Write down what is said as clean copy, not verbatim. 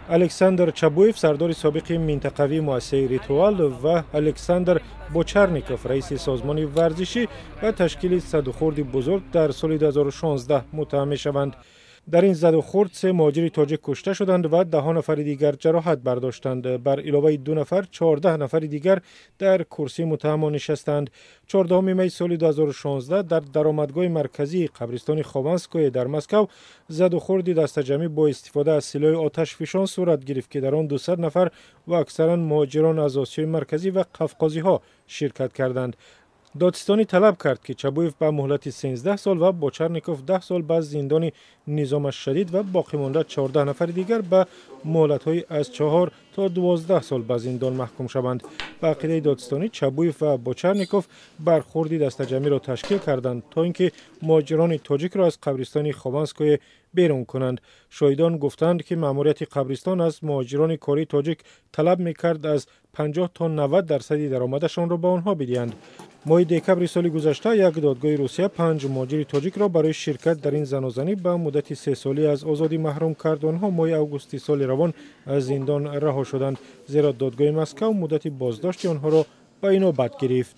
Александр Чабуев, сардори собиқи минтақавии муассисаи «Ритуал», ва Александр Бочарников, раиси созмони варзишӣ, ба ташкили задухӯрди бузург дар соли 2016 муттаҳам мешаванд. Дар ин задухӯрд се муҳоҷири тоҷик кушта шуданд ва даҳо нафари дигар ҷароҳат бардоштанд. Бар иловаи ду нафар, 14 нафари дигар дар курсии муттаҳамон нишастанд. 14 майи соли 2016 дар даромадгоҳи марказии қабристони Хованское дар Москав задухӯрди дастаҷамъӣ бо истифода аз силоҳи оташфишон сурат гирифт, ки дар он 200 нафар ва аксаран муҳоҷирон аз Осиёи Марказӣ ва қафқозиҳо ширкат карданд. Додситонӣ талаб кард, ки Чабуев ба муҳлати 13 сол ва Бочарников 10 сол ба зиндони низомаш шадид ва боқимонда 14 нафари дигар ба муҳлатҳои аз 4 то 12 сол ба зиндон маҳкум шаванд. Ба ақидаи додситонӣ, Чабуев ва Бочарников бархӯрди дастаҷамъиро ташкил карданд, то ин ки муҳоҷирони тоҷикро аз қабристони Хованское берун кунанд. Шоҳидон гуфтанд, ки маъмурияти қабристон аз муҳоҷирони кории тоҷик талаб мекард аз 50 то 90 дарсади даромадашонро ба онҳо бидиҳанд. Моҳи декабри соли гузашта як додгоҳи Русия панҷ муҳоҷири тоҷикро барои ширкат дар ин занозанӣ ба муддати сесолӣ аз озодӣ маҳрум кард. Онҳо моҳи августи соли равон аз зиндон раҳо шуданд, зеро додгоҳи Москав муддати боздошти онҳоро ба инобат гирифт.